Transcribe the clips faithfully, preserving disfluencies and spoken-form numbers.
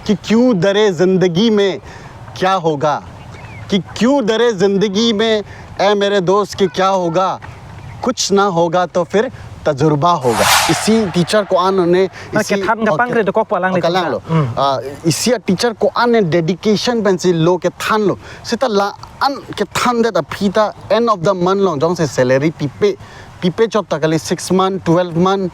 कि क्यों डरे जिंदगी में क्या होगा, कि क्यों डरे जिंदगी में, ऐ मेरे दोस्त, कि क्या होगा, कुछ ना होगा तो फिर तजुर्बा होगा। Isi teacher ko-an ne, isi, kethan kapangkre, okay, dokok palang, oh, le kalang lo. Hmm. Ah, isi a-teacher ko-an ne dedication pensi lo kethanlo. Seta la-an kethandet aphi ta end of the month along jongsi salary pipe, pipe chot ta kali, six month, twelve month,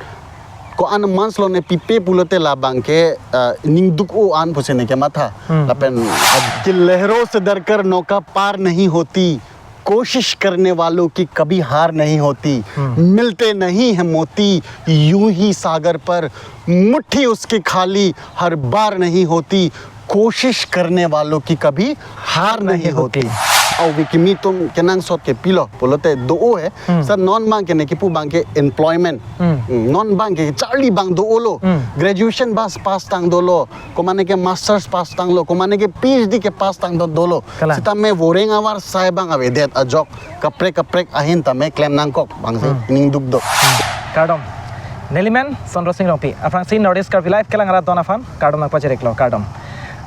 ko-an months along ne pipe pulote labang ke, ah, ningduk-o an pusi ne kematha. Hmm. Lapen, ah, कि लहरों से डरकर नौका पार नहीं होती, कोशिश करने वालों की कभी हार नहीं होती, हम्म। मिलते नहीं है मोती यूं ही सागर पर, मुट्ठी उसकी खाली हर बार नहीं होती, कोशिश करने वालों की कभी हार नहीं नहीं होती। होती। Ove kimi atum kenangsot ke pilo pulote do-o he. Hmm. Seta non abang ke ne kipu abang ke employment. Hmm. Hmm, non abang ke charli abang do-olo. Hmm. Graduation bas pass tang dolo. Komane ke masters pass tanglo, komane ke P H D ke pass tang do dolo. Kalang. Sitame voreng avarsai abang avedet ajok kaprek kaprek ahin tame klem nangkok abang si, hmm, ningduk do. Hmm. Kardom. Neli men Sondro Sing Rongpi. Aphrangsi North East Karbi Live kelang arat don aphan kardom nangpajir-iklo, kardom.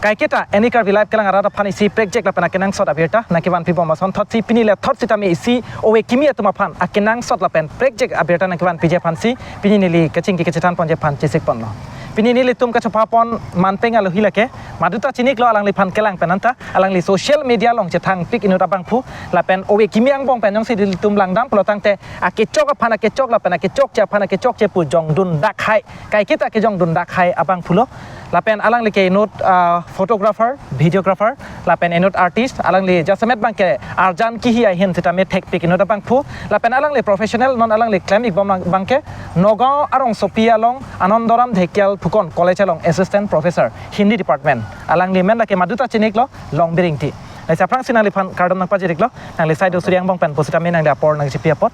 Kaiketa Any Karbi Live kelang arat aphan isi prekjak lapen akenangsot abirta nangkevanpi bom asonthotsi pini le thot sitame isi ove kimi atum aphan akenangsot lapen prekjak abirta nangkevanpiji aphansi pini neli kachingki kachethan ponji aphan chesik ponlo. Pini nelitum kachopha pon manpeng alohi lake Madhuta Chinik lo, alangliphan kelang pen anta alangli social media along chethangpik inut abangphu lapen ove kimi angbong pen jongsi nelitum langdam pulo tangte akechok aphan akechok lapen akechokche aphan akechokche pu jongdun dak hai, kaiketa kejongdun dak hai abangphu lo. Lapen alangli ke inut, ah, photographer, videographer, lapen inut artist, alangli jasemet abang ke arjan kihi ahin sitame thekpik inut abangphu, lapen alangli professional non alangli klem-ik bom abang ke Nagaon arongsopi along Anandaram Dhekial Phukan College along assistant professor Hindi department. Alangli men lake Madhuta Chinik lo, Longbiring ti. Lasi aphrangsi nangliphan kardom nangpajir-iklo, nangli sai do suri angbong pen pusitame nangli apor nangchipi apot.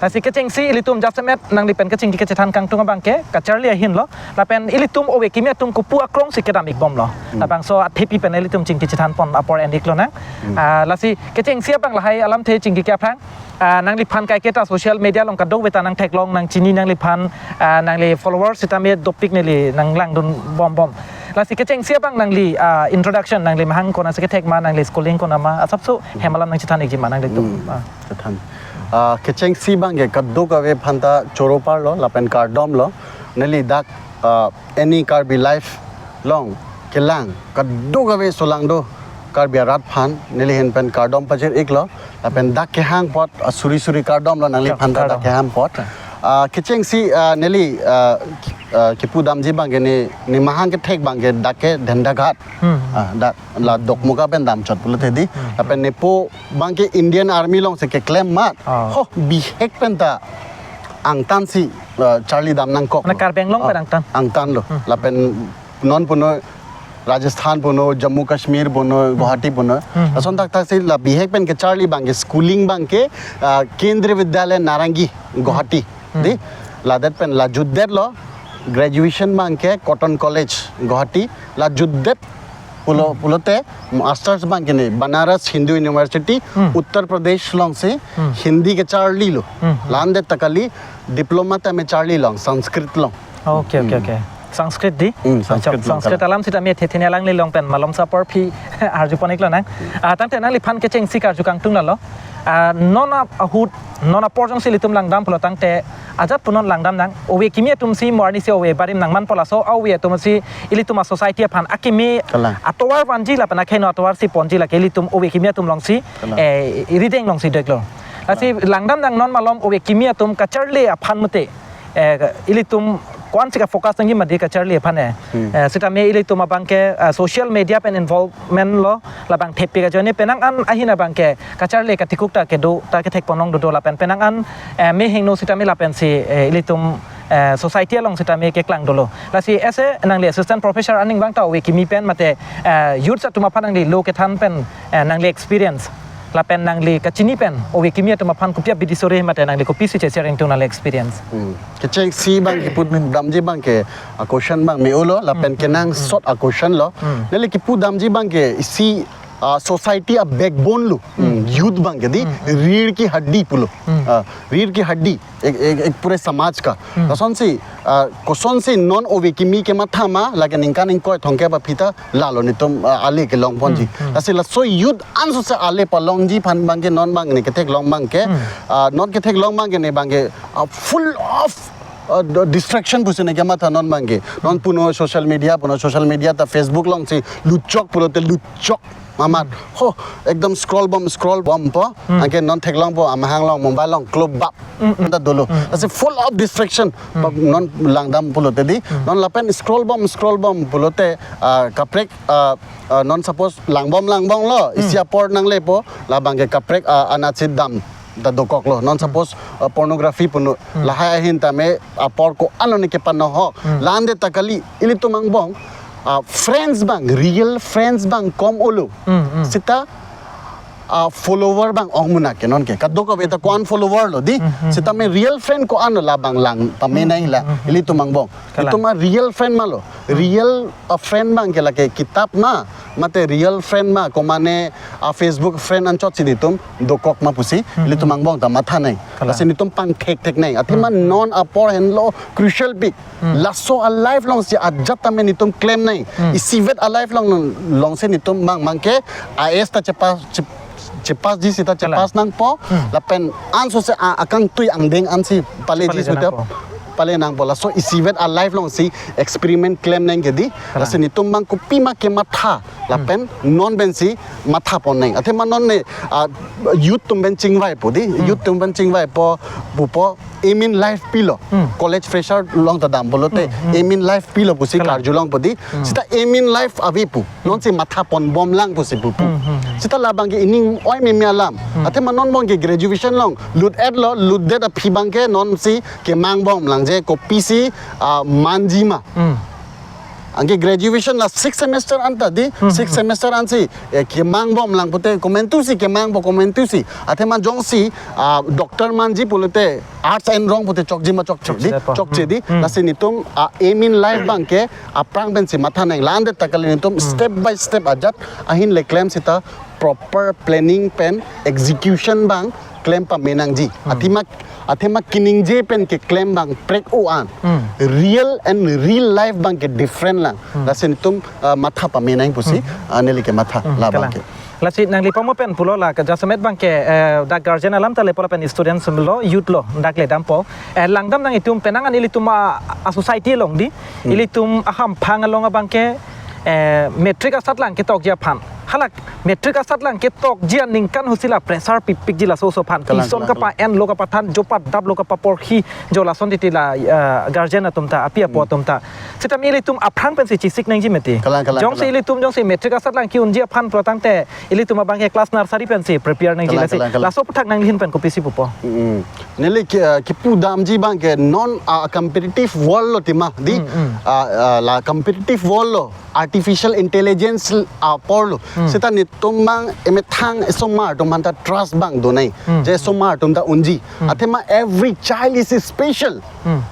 Lasi kechengsi ilitum jasemet nanglipen kachingki kachethan kangtung abang ke kacharli ahin lo. Lapen ilitum ove kimi atum kopu akrongsi kedam-ik bomlo. Hmm. Labangso athepi pen ilitum chingki chethan pon apor en-iklo nang. Hmm. Ah, lasi kechengsi abang lahai alamthe chingki ke aphrang, ah, nangliphan kaiketa social media along kadokave ta nangtheklong, nangchini nangliphan, ah, nangli followers sitame dopik neli nanglangdun bom bom. Lasi kechengsi abang nangli, ah, introduction, nangli mahang konatsi kethek ma, nangli schooling konat ma, asapso hem alam nangchethan-ikji ma nanglitum. Hmm. Ah. Chethan. Ah, kechengsi abang ke kadokave aphanta choro parlo lapen kardom lo. Neli dak, ah, Any Karbi Live along kelang kadokave solangdo Karbi arat aphan neli ahin pen kardom pajir-iklo. Lapen dak kehang apot, ah, suri suri kardom lo nangli, kardom, aphanta dak kardom, kehang apot. Ah, kechengsi, ah, neli, ah, ki-, ah, kipu damji abang ke ne, ne mahang kethek abang ke dak ke Dhendaghat. Hmm. Ah, dak la Dokmoka pen damchot pulote di. Hmm. Lapen nepo abang ke Indian Army alongsi keklem amat. Ah. Ho, bihek pen ta angtan si, ah, charli dam nangkok. Mane lo. Karbi Anglong pen, ah, angtan. Angtan lo. Hmm. Lapen non puno Rajasthan puno, Jammu Kashmir puno, hmm, Guwahati puno. Hmm. Lason thakthak si la bihek pen kecharli abang ke schooling abang ke, ah, Kendriya Vidyalaya Narangi, Guwahati. Hmm. Di, ladet pen la jutdetlo, graduation abang ke Cotton College, Guwahati, la jutdet pulo, hmm, pulote masters abang ke ne Banaras Hindu University, hmm, Uttar Pradesh alongsi, hmm, Hindi kecharlilo. Hmm. La-andet ta kali diploma tame charlilo, Sanskrit along. Okay, okay, hmm, okay. Sanskrit di? Hmm, Sanskrit, Sanskrit along, Sanskrit kalang. Alam sitame thethe ne alangli along pen malomso apor aphi arju pon-iklo nang. Hmm. Ah, tangte nangliphan kechengsi karju kangtung lalo. Ah, non a-, ahut, non apor jongsi ilitum langdam pulo tangte ajat punon langdam nang. Ove kimi atumsi mo arnisi ove barim nangmanpo, laso ove atumsi ilitum a-society aphan akimi, kalang, atovar vanji lapen akhei no atovar si ponji lake ilitum ove kimi atum alongsi, kalang, eh, rideng alongsi do-iklo. Lasi, kalang, langdam nang non malom ove kimi atum kacharli aphan mate, eh, ilitum ko-ansi ka-focus nangji ma di kacharli aphan, eh. Hmm. Eh, sitame ilitum abang ke, eh, social media pen involvement lo, labang thepik ajoine penang an ahin abang ke kacharli katikuk ta kedo ta kethek ponlong dodo lapen penang an, eh, mehingno sitame lapensi, eh, ilitum, eh, society along sitame keklang dolo. Lasi ese nangli assistant professor aning abang ta ove kimi pen mate, eh, youth atum aphan nangli lo kethan pen, eh, nangli experience lapen nangli kachini pen ove kimi atum aphan kopi abidi sore mate nangli kopisi che-share ingtung nangli experience. Hmm. Kechengsi abang kipu damji abang ke a-question abang me-olo lapen, hmm, kenangsot a-question lo. Hmm. Neli kipu damji abang ke isi ah, society a backbone lo. Hmm. Youth abang ke dei, rir ki hadi pulo. Hmm. Ah, rir ki hadi, ek, ek, ek pure samaj ka. Hmm. Kosonsi, ah, kosonsi non ove kimi kematha ma, lake ningkan ingkoi thomkep aphi ta lalo netum, ah, ale kelongponji. Hmm, hmm. Lasi laso youth ansose ale palongji aphan abang ke non abang ne ketheklong abang ke, Hmm. ah, non ketheklong abang ke ne abang ke, ah, full of, ah, d-, distraction pusi ne kematha non abang ke. Non puno social media, puno social media ta Facebook alongsi lutchok pulote lutchok mamat. Hmm. Ho, ekdom scroll bom, scroll bompo. Hmm. Anke non theklongpo, amahang along, Mumbai along, club bap. Hmm, hmm. Anta dolo. Hmm. Lasi full of distraction. Hmm. Bap non langdam pulote dei. Hmm. Non lapen scroll bom, scroll bom pulote, ah, kaprek, ah, ah, non suppose langbom langbomlo, Hmm. isi apor nanglepo, labang ke kaprek, ah, anatsi dam ta dokoklo. Non Hmm. suppose, ah, pornography puno Hmm. lahai ahin tame apor ko-an lo ne kepanohok. Hmm. La-an det ta kali, ilitum angbong, ah, friends abang, real friends abang kom olo. Hmm, hmm. Sita, ah, follower abang ong munak ke non ke. Kadokave ta ko-an follower lo dei. Hmm, hmm, Sita hmm. me real friend ko-an lo labang lang pamenai la. Hmm, hmm, hmm. Ilitum angbong. Kalang. Itum a real friend ma lo. Hmm. Real a friend abang ke lake kitap ma, mate real friend ma, komane a Facebook friend anchotsi netum dokok ma pusi, Hmm, ilitum hmm. angbong ta mathanai. Kalang. Lasi netum pangthektheknai. Athema Hmm. non apor henlo crucial pik. Hmm. Laso a life alongsi ajat tame netum klemnai. Hmm. Isivet a life along, alongsi netum abang abang ke I A S ta chepass, chep-, chepassji sita Kalang. chepass nangpo. Hmm. Lapen ansose a, akangtui angdeng ansi paleji Pale sita nangpo. pale nangpo. Laso isivet a life alongsi experiment klemnang ke dei. Kalang. Lasi netum abang kopima kematha. Lapen Hmm. non pensi mathaponang. Athema non ne, ah, youth atum pen chingvaipo dei. Hmm. Youth atum pen chingvaipo, pupo, aim in life pilo. Hmm. College fresher along ta dam pulote, Hmm, hmm. aim in life pilo pusi Kalang. karjulongpo dei. Hmm. Sita aim in life ave pu. Nonsi mathapon bomlang pusi pupo. Hmm, hmm, hmm. Sita labang ke ining oi meme alam. Hmm. Athema non abang ke graduation along lut-etlo, lut-det aphi abang ke nonsi kemang bomlang je kopisi, ah, manji ma. Hmm. Anke graduation la six semester anta dei, Hmm, six hmm. semester ansi, eh, kemang bomlang pute komantusi kemang bom komantusi. Athema jongsi, ah, doctor manji pulote arts engrong pute chokji ma chokche dei, Chokche po. chokche dei. Hmm, hmm. Lasi netum, ah, aim in life abang ke aphrang pensi mathanang, la-an det ta kali netum Hmm. step by step ajat ahin le klem sita proper planning pen execution abang klem pamenangji. Hmm. Athema, athema kaningje pen keklem abang prek o an. Hmm. Real and real life abang ke different lang. Hmm. Lasi netum, ah, matha pamenang pusi, Hmm. ah, neli kematha Hmm, labang kalang. ke. Lasi nangli pamo pen pulo la ke jasemet abang ke, eh, dak guardian alam ta lepo lapen students lo, youth lo, dak le dampo. Eh, langdamnang itum penang an ilitum a, a society along dei. Hmm. Ilitum ahamphang along abang ke, eh, matric asatlang ketokji aphan. Hala matric asatlang ketokji aningkan ahutsi la pressure pipikji laso oso aphan. Kalang, Tison kalang, kalang. kapa-enlo kapathan, jo padaplo kapaporhi, jo lason titi la, eh, guardian atum ta, api apo Hmm. atum ta. Sitame ilitum aphrang pensi chesik nangji mati. Kalang, kalang, Jongsi kalang. ilitum jongsi matric asatlang ke-unji aphan pulo tangte ilitum abang ke class nursery pensi prepare nangji Kalang, lasi. kalang, kalang. Laso aputhak nangli ahin pen kopisi pupo. Mm. Neli ke, eh, kepudamji abang ke non, ah, competitive world lo tema dei. Mm, mm. Ah, ah, la competitive world lo, artificial intelligence apor lo. Mm. Sita netum abang emethang esomar atum aphanta trust abang donai. Mm. Je esomar atum ta unji. Mm. Athema every child is special. Mm.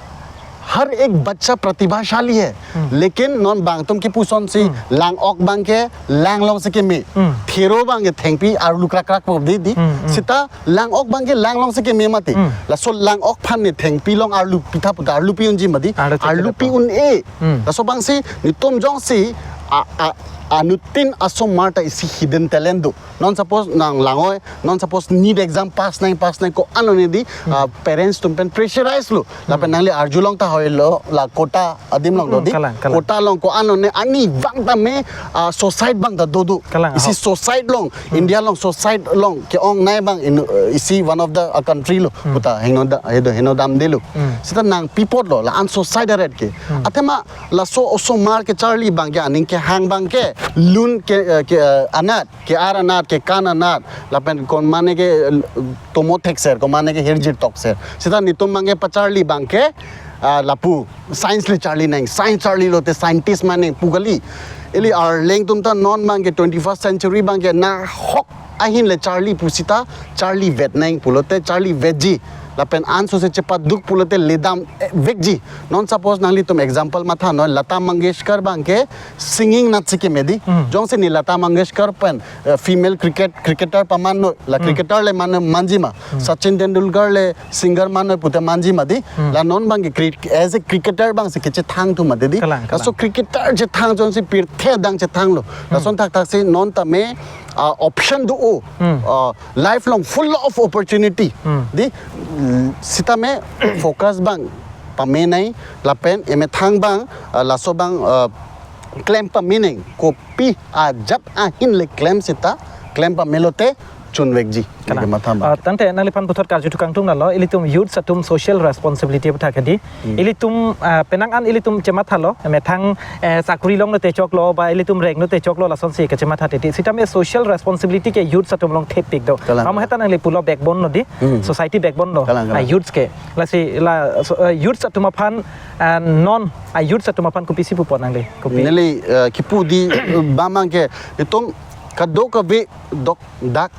हर एक बच्चा प्रतिभाशाली है, Hmm. लेकिन non bang atum kepusonsi Hmm. lang-ok abang ke lang alongsi keme. Hmm. Thero abang ke thengpi arlu krakrak po dei dei. Hmm, hmm. Sita lang-ok abang ke lang alongsi keme mati. Hmm. Laso lang-ok aphan ne thengpi along arlu pitha puta arlupi unji mati. Arlupi Arlupi pitha po. un-e. Hmm. Laso abangsi netum jongsi a, a, anuttin asomar ta isi hidden talent do. Non suppose nang lang-oi, non suppose NEET exam pass nang, pass nang ko-an lo ne dei, Hmm. ah, parents atum pen pressurize lo. Lapen Hmm. nangli arjulong tahoi lo, la quota adim along do Hmm, dei. kalang, kalang. Quota along ko-an lo ne arnivang tame, ah, suicide abang ta dodo. Kalang, Isi ahok. suicide along, Hmm. India along suicide along ke-ongnei abang in, uh, isi one of the, uh, country lo. Hmm. Puta hingno da, hedo hingno damdelo. Hmm. Sita nangpi apotlo, la-an suicide aret ke. Hmm. Athema laso osomar kecharli abang ke aning kehang abang ke, lun ke, eh, ke, eh, anat, ke-ar anat, kekan anat, lapen komane ke, eh, tomo thekser, komane ke hirjir tokser. Sita netum abang ke pacharli abang ke, ah, lapu science le charlinang, science charli lote scientist manang pu kali. Ili arleng atum ta non abang ke twenty-first century abang ke nahok ahin le charli pusita charlivetnang pulote charlivetji. Lapen ansose chepaduk pulote ledam, eh, vekji. Non suppose nanglitum example matha non, Lata Mangeshkar abangke singing natsi keme di. Hmm. Jongsi ne Lata Mangeshkar pen, eh, female cricket, cricketer paman noi, la Hmm. cricketer le man manji ma. Hmm. Sachin Tendulkar le singer man noi pute manji ma di. Hmm. La non abangke cri-, as a cricketer abangsi kechethang thu mati di. Kalang, kalang. Laso cricketer chethang jongsi pirthe adang chethanglo. Hmm. Lason thakthaksi non tame, ah, option do-o. Hmm. Ah, lifelong full of opportunity. Hmm. Di, mm, sitame focus abang pamenei lapen emethang abang, ah, laso abang, ah, klem pamenei, kopi ajat ahin le klem sita, klem pamelote chunvekji. Kalang. Neke matha abang. Ah, tangte nangliphan puthot karju thukang tung nalo, ilitum youths atum social responsibility aputhak di. Hmm. Ilitum, ah, penang an ilitum chemathalo, emethang, eh, sakuri longlo te choklo, ba ilitum renglo te choklo, lasonsi kachematha titi. Sitame social responsibility ke youths atum along thepik do. Kalang, Mama kalang. Heta nangli pulo backbone lo di, Hmm. society backbone lo, Kalang, ah, kalang. youths ke. Lasi la, so, eh, youths atum aphan, ah, non, ah, youths atum aphan kopisi pupo nangli, kopi. Neli, eh, kipu di, bamang ke, itum kadokave dokdak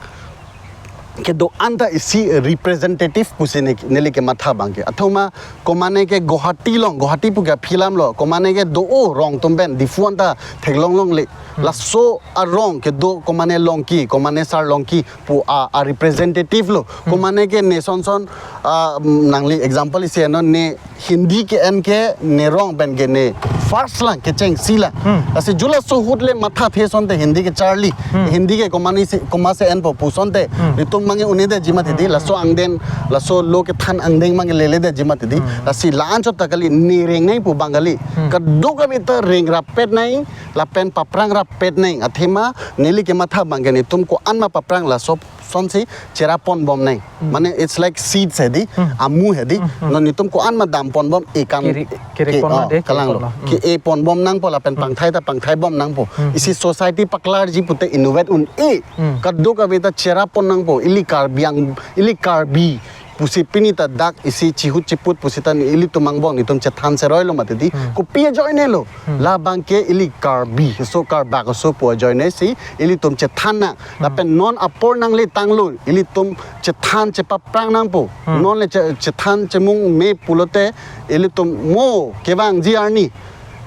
kedo-an ta isi representative pusi ne, neli kematha abangke. Athoma komane ke Guwahati along, Guwahati pu ke film lo, komane ke do-o rong atum pen, Diphu anta theklong longle. Hmm. Laso arong kedo komane Longki, komane Sar Longki pu a, a representative lo. Hmm. Komane ke ne sonson, ah, nangli example isi non ne Hindi ke-en ke ne rong pen ke ne first lang kechengsi lang. Hmm. Lasi jula so ahut le mathathe asonte Hindi kecharli. Hmm. Hindi ke komane si, komatsi enpo pu asonte. Hmm. Netum mangke un-edetji mati di. Hmm. Laso angdeng, laso lo kethan angdeng mangke leledetji mati di. Hmm. Lasi la-an chot ta kali ne rengnei pu abang kali. Hmm. Kadokave ta reng rappetnei, lapen paprang rappetnei. Athema neli kematha abangke netum ko-an ma paprang laso asonsi cheraponbomnei. Hmm. Mane it's like seeds hedi, Hmm. amu hedi. Hmm, hmm. Non netum ko-an ma damponbom ekan Kiri-, kiri ke-, ponlo oh, de, kiri kalang lo. Ponlo. Hmm. Ke-e ponbom nangpo lapen Hmm. pangthai ta pangthaibom nangpo. Hmm. Isi society paklarji pute inutvet un-e. Hmm. Kadokave ta cherapon nangpo. Ili Karbi ang, ili Karbi pusi pini ta dak isi chihut chiput pusi ta ne ilitum angbong netum chethan seroi lo mati di. Hmm. Kopi ajoine lo. Hmm. Labangke ili Karbi, so Karbak so pu ajoine si ilitum chethan nang. Hmm. Lapen non apor nangle tanglo, ilitum chethan chepaprang nangpo. Hmm. Non le che-, chethan chemung me pulote ilitum mo kevangji arni,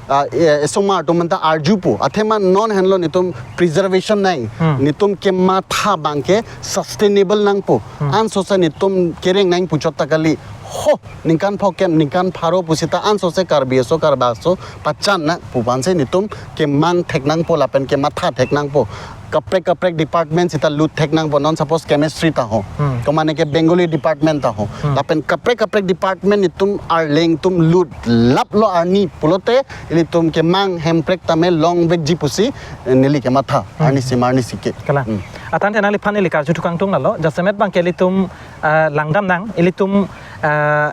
ah, e-, esomar atum anta arjupo. Athema non henlo netum preservation nang. Hmm. Netum kematha abangke sustainable nangpo. Hmm. Ansose netum kereng nang pu chot ta kali. Ho, ningkan phokem, ningkan pharo pusita ansose Karbi aso, Karbak aso pachan nang pu aphansi netum kemang thek nangpo lapen kematha thek nangpo. Kaprek kaprek department sita lut thek nangpo, non suppose chemistry ta ho. Hmm. Komane ke Bengali department ta ho. Hmm. Lapen kaprek kaprek department netum arleng atum lut laplo arni pulote ilitum kemang hemprek tame longvekji pusi, eh, neli kematha. Hmm. Arnisi ma arnisi ke. Kalang. Hmm. Atangte nangliphan neli karju thukang tung nalo, jasemet abangke ilitum, ah, langdam nang, ilitum, ah,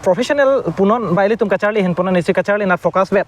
professional punon ba ilitum kacharli ahin punon isi kacharli nat focus vet.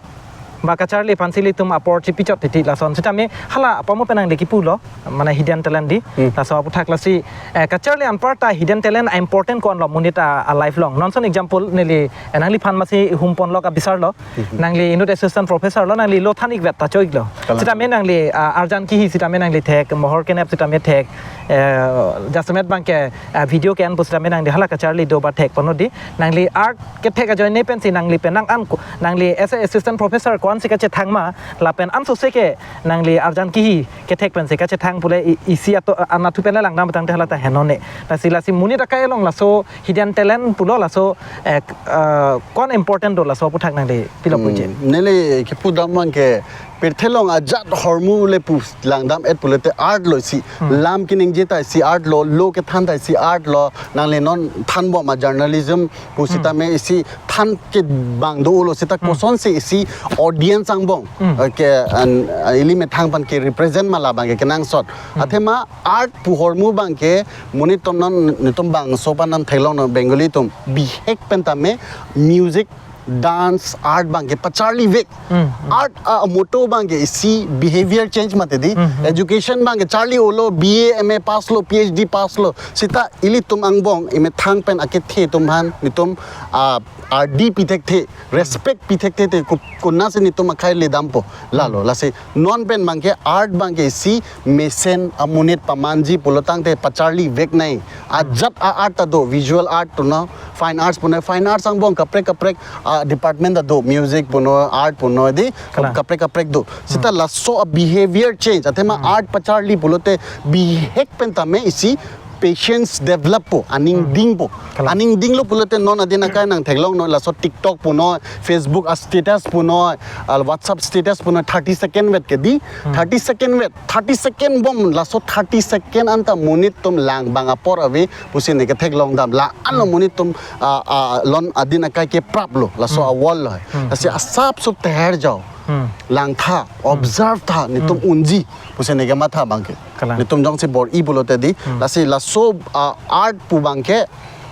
Ba kacharli aphansi ilitum apor chipichot titi lason. Sitame hala apamo pen nangli kipulo, mane hidden talent di. Hmm. Laso aputhak lasi, eh, kacharli anparta hidden talent important ko-an lo monit a, a life along. Non son example neli, eh, nangliphan masi humponlok abisar lo. Mhm. Nangli inut assistant professor lo, nangli lo than-ikvet ta cho-iklo. Kalang. Sitame nangli, ah, arjan kihi sitame nangli thek, mohor kenep sitame thek, eh, jasemet abangke, ah, video ke-en pu sitame nangli hala kacharli do ba thek ponlo di. Nangli art kethek ajoine pensi nangli penang an ko, nangli as a assistant professor ko-ansi kachethang ma, lapen ansose ke nangli arjan kihi kethek pensi kachethang pule i-, isi ato, ah, anatthu pen langdam tangte hala ta henone. Lasi lasi monit akai along laso hidden talent pulo laso, eh, ah, ko-an important do laso aputhak nangli pilo puji. Hmm, neli kipudam abangke pirthe along ajat ahormu le pu langdam-et pulote art lo isi. Hmm. Lam keningje ta isi art lo, lo kethan ta isi art lo, nangli non thanbom a journalism pu Hmm. sitame isi than kevang dolo sita Hmm. kosonsi isi audience angbong. Hmm. Eh, ke an, ili methang aphan ke represent ma labangke kenangsot. Hmm. Athema art pu ahormu abangke monit atum non netum bangso aphan nang theklong non Bengali atum bihek pen tame music dance, art abangke pacharli vek. Hmm, hmm. Art a motto abangke isi behavior change mati di. Hmm, hmm. Education abangke charli-olo, B A, M A pass lo, P H D pass lo. Sita ilitum angbong, imethang pen akethe atum aphan, netum, ah, ardi pithekthe, respect pithekthe te ko-, konatsi netum akhai ledampo. Lalo, lasi non pen abangke art abangke isi mesen amonit pamanji pulotangte pacharli vek nai. Ajat a-art ta do, visual art punon, fine arts punon, fine arts angbong kaprek kaprek, ah, department ta do, music punon, art punon, di, Kalang. kaprek kaprek do. Sita laso a-behavior change, athema Hmm. art pacharli pulote bihek pen tame isi patience develop po, aning Hmm. dingpo. Kalang. Aning dinglo pulote non adin akai nangtheklongnon, laso TikTok punon, Facebook a-status punon, ah, WhatsApp status punon, thirty second vet ke di, Hmm. thirty second vet, thirty second bom, laso thirty second anta monit atum lang abang apor ave pusi ne ketheklongdam. La-anlo Hmm. monit atum, ah, ah, lon adin akai kepraplo, laso Hmm. a-world lo. Hmm. Lasi asap sup teher jao. Hmm. Langtha, Hmm. observe tha, netum Hmm. unji pusi ne kematha abangke. Kalang. Netum jongsi bor-i pulote di, Hmm. lasi laso, ah, art pu abangke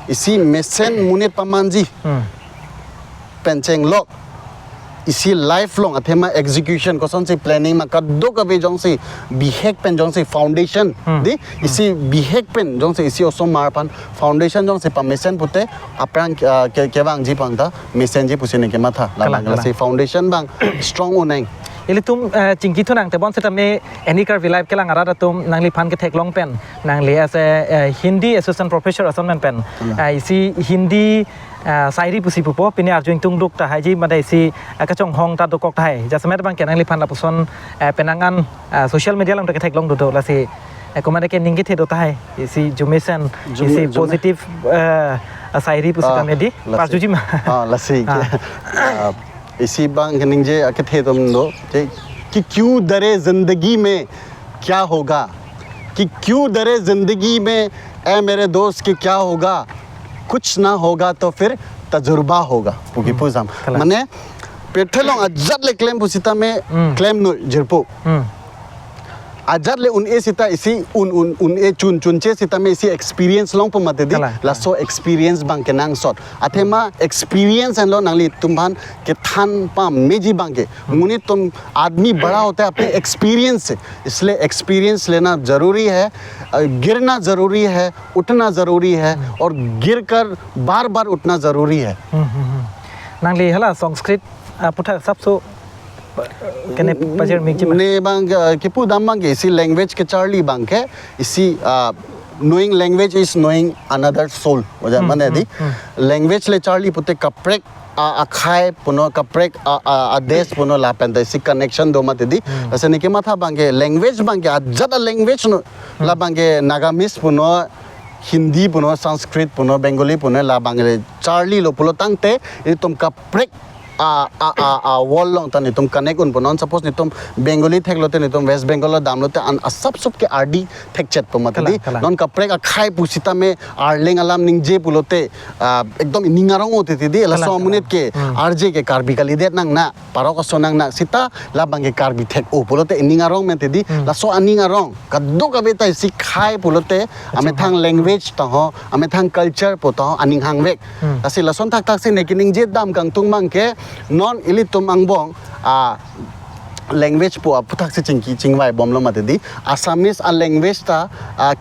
isi mesen monit pamanji. Hmm. Pen chenglok, isi life along athema execution kosonsi planning ma kadokave jongsi bihek pen jongsi foundation Hmm. di, Hmm. isi bihek pen jongsi isi osomar aphan foundation jongsi pamesen pute aphrang, ah, ke, kevangji abang ta mesenji pusi ne kematha. Kalang, Labang kalang. lasi foundation abang strong un-e. Ilitum, eh, chingki thunang tebon setame Any Karbi Live kelang arat atum nangliphan ketheklong pen, nangli as a, eh, Hindi assistant professor ason pen pen, Kalang. eh, isi Hindi, eh, sairi pusi pupo, pini arju ingtungduk tahai ji, mate isi, eh, kachonghong ta dokok tahai. Jasemet abangke nangliphan lapuson, eh, penang an, eh, social media along ta ketheklong dodo, lasi, eh, komat ke ning kethe do tahai, isi jumesen, Jume-, isi jume- positive, eh, sairi pusi Ah, tame di, lasi. parjuji ma. Ah, lasi. Ah. Ah, isi abang keningje akethe atum do, je, कि क्यों डरे जिंदगी में क्या होगा, कि क्यों डरे जिंदगी में, ऐ मेरे दोस्त, कि क्या होगा, कुछ ना होगा तो फिर तजुर्बा होगा, pu ke Hmm. pu jam. Kalang. Mane, pirthe along ajat le klem pusitame Hmm. klemnoi jirpo. Hmm. Ajat le un-e sita isi un, un, un-e chun, chunche sitame isi experience longpo mati di, Kalang. laso experience abang kenangsot. Athema experience henlo nanglitum aphan kethan pameji abangke. Hmm. Monit atum, आदमी बड़ा होता है अपने एक्सपीरियंस से, इसलिए एक्सपीरियंस लेना जरूरी है, अ, गिरना जरूरी है, उठना जरूरी है, Hmm. और गिरकर बार-बार उठना जरूरी है। Hmm, hmm, hmm. Nangli hala Sanskrit, ah, aputhak asapso, kene pajir mikji ma? Ne abang, ah, kepudam abangke isi language kecharli abangke isi, ah, knowing language is knowing another soul. Wajar Hmm, mane di? hmm, hmm. Language le charli pute kaprek a, akhai punon, kaprek a, a, a-desh punon, lapen ta isi connection do mati di. Hmm. Lasi ne kematha abangke language abangke ajat a-language no. Hmm. Labangke Nagamese punon, Hindi punon, Sanskrit punon, Bengali punon, labang le charlilo pulotangte, itum kaprek a, a, a, a-world along ta netum connect unpo. Non suppose netum Bengali theklote, netum West Bengal lo damlote an asap sup ke ardi thekchetpo mati di. Kalang, kalang. Non kaprek akhai pusitame arleng alam ningje pulote, ah, ekdom ining arong-o titi di, laso Kalang, amonit kalang. ke Hmm. arje ke Karbi kalidet nang na, parok aso nang na, sita labangke Karbi thek-o pulote ining arong mati di, Hmm. laso aning arong kadokave ta isi khai pulote, Achung amethang hai. language ta ho, amethang culture pu ta ho, aning hangvek. Hmm. Lasi lason thakthak si ne keningje dam kangtung abangke non ilitum angbong, ah, language pu aputhaksi chingki chingvai bomlo mati di. Assamese a-language ta, ah,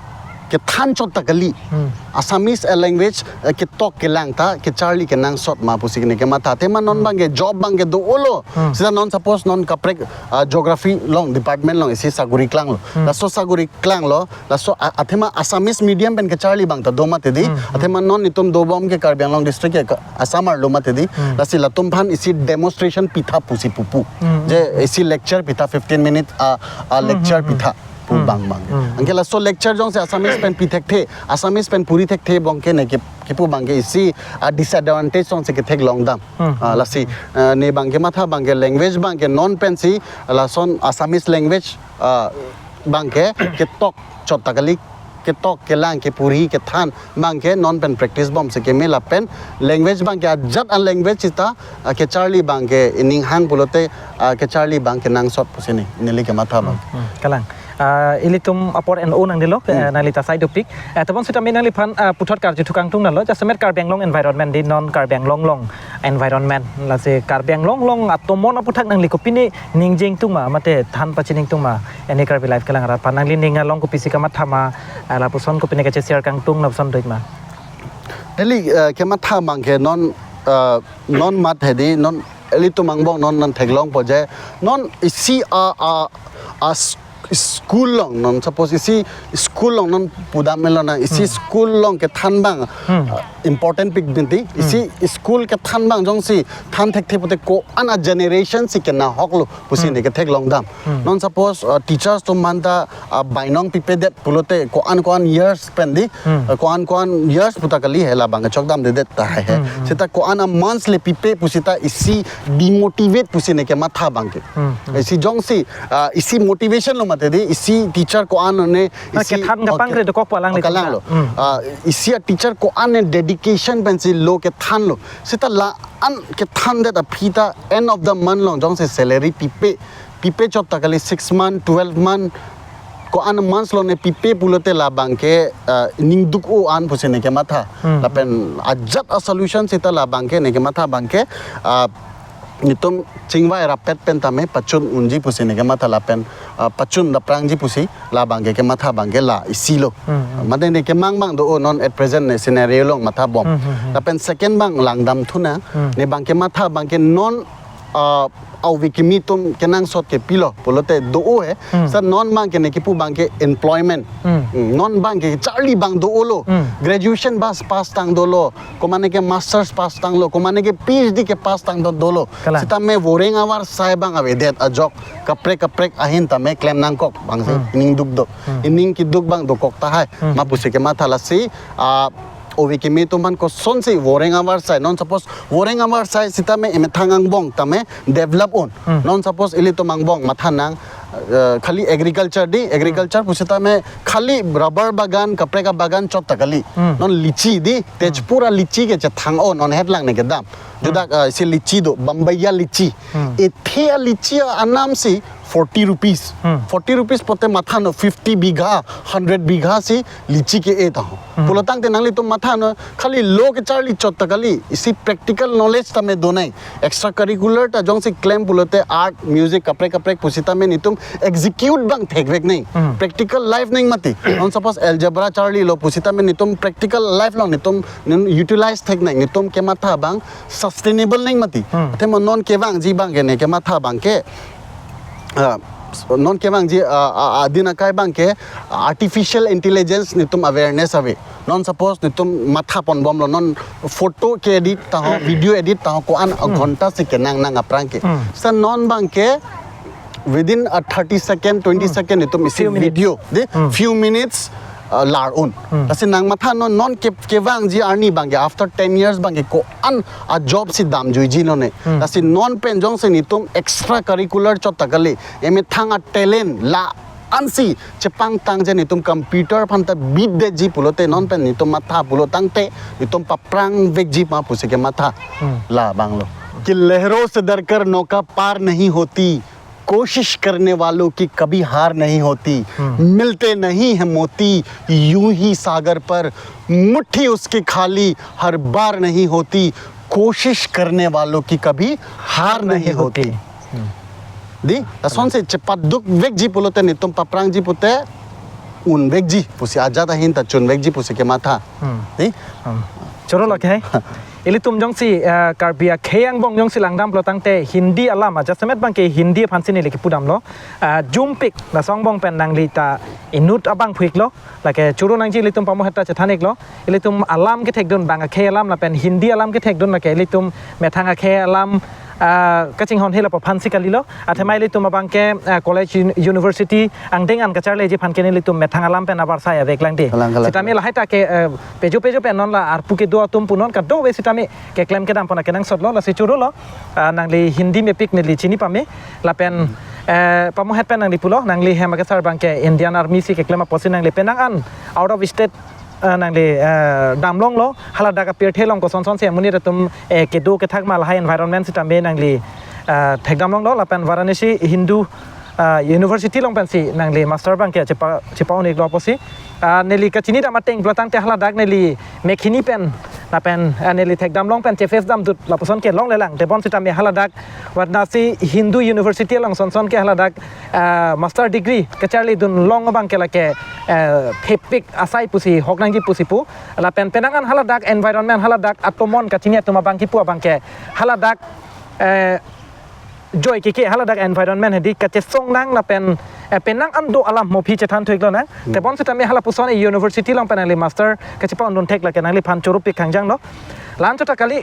kethan chot ta kali. Hmm. Assamese a-language, eh, ketok kelang ta kecharli kenangsot ma pusi ne kematha. Athema non Hmm. abangke job abangke do-olo. Hmm. Sita non suppose non kaprek, ah, geography along department along isi saguri klanglo. Hmm. Laso saguri klanglo, laso a-, athema Assamese medium pen kecharli abang ta do mati di. Hmm, hmm. Athema non itum dobom ke Karbi Anglong district ke ka-, Assam arlo mati di. Hmm. Lasi latum aphan isi demonstration pitha pusi pupu. Hmm, Je hmm. isi lecture pitha fifteen minute a, a Hmm, lecture hmm, hmm. pitha pu Hmm. bang bang. Hmm. Anke laso lecture jongsi Assamese pen pithekthe, Assamese pen puri thekthe abangke ne ke, kepu abangke isi a-disadvantage jongsi ketheklong dam. Hmm. Ah, lasi, ah, ne abangke matha abangke language abangke non pensi lason Assamese language, ah, abangke ketok chot ta kali, ketok kelang kepuri kethan abangke non pen practice bomsi keme lapen language abangke ajat a-language sita, ah, kecharli abangke ining hang pulote, ah, kecharli abangke nangsot pusi ne neli kematha abang. Hmm, hmm. Kalang. Ah, ilitum apor en-o nangdelo, eh, Hmm. nangli ta sai dopik. Eh, tebon sitame nangliphan, ah, puthot karju thu kangtung nalo, jasemet Karbi Anglong environment di non Karbi Anglong along environment. Lasi Karbi Anglong along atomon aputhak nangli kopine ningjeng tung ma, mate than pachini tung ma, N A Karbi Live kelang arat aphan nangli ning along kopisi kamatha ma, ah, lapuson kopine kache-share kangtung lapuson doik ma. Neli, eh, kematha abangke non, eh, non mat hedi, non ilitum angbong non non theklongpo je, non isi a, a, a s-, school along, non suppose isi school along non pudam melo na, isi Hmm. school along kethan abang, Hmm. uh, important pik binti, isi Hmm. school kethan abang jongsi than thekthe pute ko-an a generation si kenahok lo pusi Hmm. ne ketheklong dam. Hmm. Non suppose, uh, teachers atum manta, uh, bainong pipedet pulote ko-an ko-an years pen di, Hmm. uh, ko-an ko-an years puta kali he labang chokdamdedet tahai he. Hmm, hmm. Seta ko-an a months le pipe pusita isi demotivate pusi ne kematha abangke. Hmm, hmm. Isi jongsi, ah, isi motivation lo mate di, isi teacher ko-an ne, Ah, isi, kethan kapangkre, okay, dokok palang oh, ni kalang tangka. Lo. Hmm. Ah, isi a teacher ko-an ne dedication pensi lo kethan lo. Seta la-an kethandet aphi ta end of the month along jongsi salary pipe, pipe chot ta kali six month, twelve month, ko-an months along ne pipe pulote labangke, ah, ning duk-o an pusi ne kematha. Hmm. Lapen ajat a solution seta labangke ne kematha abangke, ah, netum chingvai rapet pen tame pachun unji pusi ne kematha lapen, ah, pachun daprangji pusi labangke kematha abangke la isi lo. Hmm, hmm. Mate ne kemang abang do-o non at present ne scenario along matha bom. Hmm, hmm, hmm. Lapen second abang langdam thu nang, Hmm. ne abangke matha abangke non, ah, ove kimi atum kenangsot ke pilo pulote do-o he. Hmm. Sa non abangke ne kipu abangke employment. Hmm. Hmm, non abangke charli abang do-o lo. Hmm. Graduation bas pass tang dolo. Komane ke masters pass tanglo, komane ke P H D kepass tang do dolo. Kalang. Sitame voreng avarsai abang avedet ajok kaprek kaprek ahin tame klem nangkok abangsi Hmm. ining duk do. Hmm. Ining keduk abang dokok tahai. Hmm. Ma pusi kematha lasi, ah, ove kimi atum aphan kosonsi voreng avarsai. Non suppose voreng avarsai sitame emethang angbong tame develop un. Hmm. Non suppose ilitum angbong matha nang, eh, khali agriculture di, agriculture Hmm. pusitame khali rubber bagan, kaprek abagan chot ta kali. Hmm. Non litchi di, Tejpur a litchi ke chethang-o, non het lang ne kedam. Hmm. Judak, eh, si litchi do, Bombaya litchi. Hmm. Ethe a litchi a anam si forty rupees. Hmm. Forty rupees pote matha non fifty bigha, hundred bigha si litchi ke-e ta ho. Hmm. Pulotangte nanglitum matha non, khali lo kecharli chot ta kali, isi practical knowledge tame do nang. Extracurricular ta jongsi klem pulote art, music, kaprek kaprek pusitame netum execute abang thekvek nang. Hmm. Practical life nang mati. Non suppose algebra charlilo pusitame netum practical life along netum, netum utilize thek nang, netum kematha abang sustainable nang mati. Hmm. Athema non kevangji abangke ne kematha abangke, ah, non kevangji, ah, ah, adin akai abangke artificial intelligence netum awareness ave. Non suppose netum matha ponbomlo, non photo ke-edit ta ho, video edit ta ho, ko-an Hmm. aghonta si kenang nang aphrang ke. Hmm. Sa non abangke within a thirty second, twenty Hmm. second netum isi Few minutes. video di, Hmm. few minutes, ah, lar un. Hmm. Lasi nang matha non, non ke, kevangji arni abangke after ten years abangke ko-an a job si damjuiji lo ne. Hmm. Lasi non pen jongsi netum extracurricular chot ta kali, emethang a talent la-an si chepangtang je netum computer aphan ta bit detji pulote non pen netum matha pulotangte netum paprang vekji ma pusi kematha Hmm. labang lo. कि लहरों से डरकर नौका पार नहीं होती, कोशिश करने वालों की कभी हार नहीं होती। Hmm. मिलते नहीं है मोती यूं ही सागर पर, मुट्ठी उसकी खाली हर बार नहीं होती, कोशिश करने वालों की कभी हार नहीं होती। Hmm. Di, lasonsi chepaduk vekji pulote netum paprangji pute un vekji pusi, ajat ahin ta chun vekji pusi kematha. Hmm. Di? Hmm. Choro lo ke hai. Ilitum jongsi, eh, Karbi akhei angbong jongsi langdam pulotangte Hindi alam, ah, jasemet abangke Hindi aphansi neli kepudamlo. Ah, jumpik, laso angbong pen nangli ta inut abang phuiklo. Lake choro nangji, ilitum pamohetta chethan-iklo. Ilitum alam kethekdun bang akhei alam lapen Hindi alam kethekdun lake ilitum methang akhei alam, ah, kachinghon he lapu aphansi kalilo. Athema ilitum abangke, ah, college un-, university angdeng an kacharleji aphan ke nelitum methang alam pen avarsai avek lang di. Kalang, kalang, sitame kalang. Lahai ta ke, eh, pejo pejo pen non la arpu kedo atum punon kadokave sitame keklem kedam pon akenangsotlo, lasi choro lo, ah, nangli Hindi mepik neli chini pame, lapen, Hmm. eh, pamohet pen nangli pulo, nangli hem akesar abangke Indian Army si keklem apotsi nangli penang an out of state, eh, nangli, eh, damlonglo, hala dak apirthe along kosonsonsi amonit atum, eh, kedo kethak ma lahai environment sitame nangli, eh, thekdamlonglo, lapen Varanasi Hindu ah, university along pensi nangli master abangke chepa chepa-un-iklo apotsi, ah, neli kachinidam ateng pulotangte haladak neli mekhini pen lapen, ah, neli thekdam long pen cheface damdut lapuson ke longlelang. Tebon sitame haladak Varanasi Hindu University along sonson ke haladak, ah, master degree kacharlidun long abangke lake, ah, thepik asai pusi hok nangji pusi pu. Lapen penang an haladak environment, haladak atomon kachini atum abang kipu abangke haladak, eh, joy keke, haladak environment hedi kachesong nang lapen, eh, penang an do alam mo aphi chethan thu-iklo nang. Hmm. Tebon sitame halapuson e university along pen nangli master kachepa-undun thek lake nangliphan choro pik khangjang lo. La-an chot ta kali,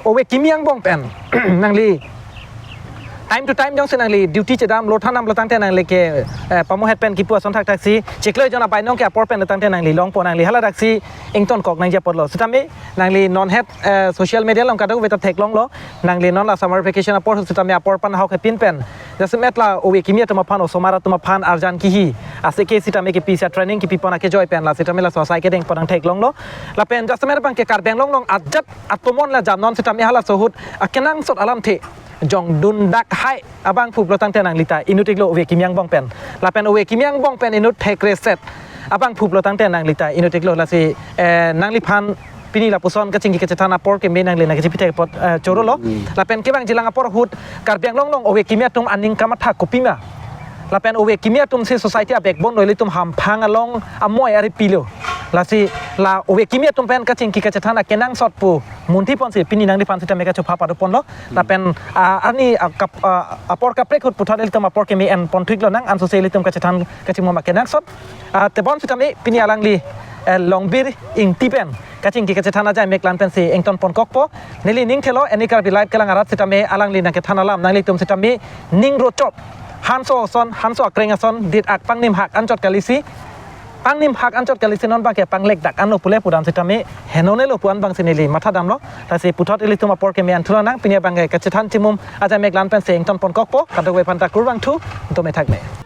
ove kimi angbong pen nangli time to time jongsi nangli duty chedamlo thandam pulotangte nangli ke, eh, pamohet pen kipu ason thakthaksi chiklo jon abainong ke apor pen pulotangte nangli longpo, nangli haladaksi ingtonkok nangji apotlo. Sitame nangli non het, eh, social media along kadokave ta theklonglo. Nangli non la summer vacation apor sitame apor aphan ahok hepin pen jasemet la ove kimi atum aphan, osomar atum aphan arjan kihi aseke sitame kipisi a-training kipipon akejoi pen la sitame laso asai kedengpon nangtheklonglo. Lapen jasemet abangke Karbi Anglong along ajat atomon la jamnon sitame halaso ahut akenangsot alamthe jongdun dak hai abangphu pulotangte nangli ta inut-iklo ove kimi angbong pen. Lapen ove kimi angbong pen inut thekreset abangphu pulotangte nangli ta inut-iklo. Lasi, eh, nangliphan pini lapuson kachingki kachethan apor keme nangli nangkachipithek apot, eh, chorolo. Hmm. Lapen kevangjilang apor ahut Karbi Anglong along ove kimi atum aning kamatha kopima? Lapen ove kimi atumsi society a-backbone lo, ilitum hamphang along amoi aripilo. Lasi la ove kimi atum pen kachingki kachethan akenangsot pu munthi ponsi pini nangliphan sitame kachopha pado ponlo. Hmm. Lapen, ah, ani, ah, kap-, ah, apor kaprek ahut puthot ilitum apor keme enpon thu-iklo nang, ansose ilitum kachethan kachimum akenangsot. Ah, tebon sitame pini alangli, eh, Longbir Ingti pen kachingki kachethan ajaimek la-an pensi ingtonponkokpo. Neli ning thelo, Any Karbi Live kelang arat sitame alangli nangkethan alam nanglitum sitame ning rochop. Hanso ason, hanso akreng ason dit ak pangnim hak anchot kalisi, pangnim hak anchot kalisi non abangke panglek dak anlo pule pudam sitame henonelo pu-an abangsi neli mathadamlo. Lasi puthot ilitum apor keme enthulo nang, pini abangke kachethan chimum ajaimek la-an pensi ingtonponkokpo. Kadokave aphan ta kurvangthu, dome thakme.